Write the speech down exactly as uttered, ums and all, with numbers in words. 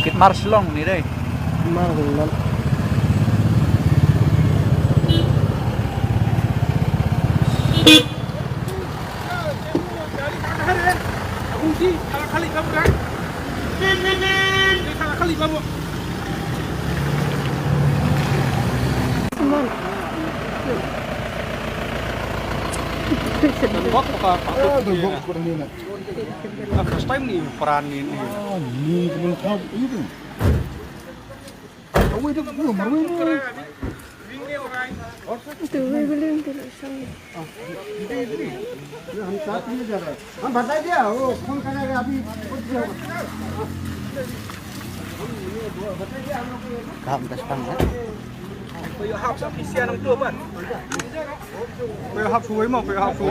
Kit mar Shillong ni dei. Mar Shillong. First time ni pran ni ni. Ah, ni kena tahu itu. Awei tu, oh, marwei tu. Itu, wei, wei, wei, wei. हम साथ में जा रहे हैं। हम बता दिया, वो फोन करेगा अभी। काम दस पंद्रह। Ko ïahap shuh mo, ko ïahap shuh.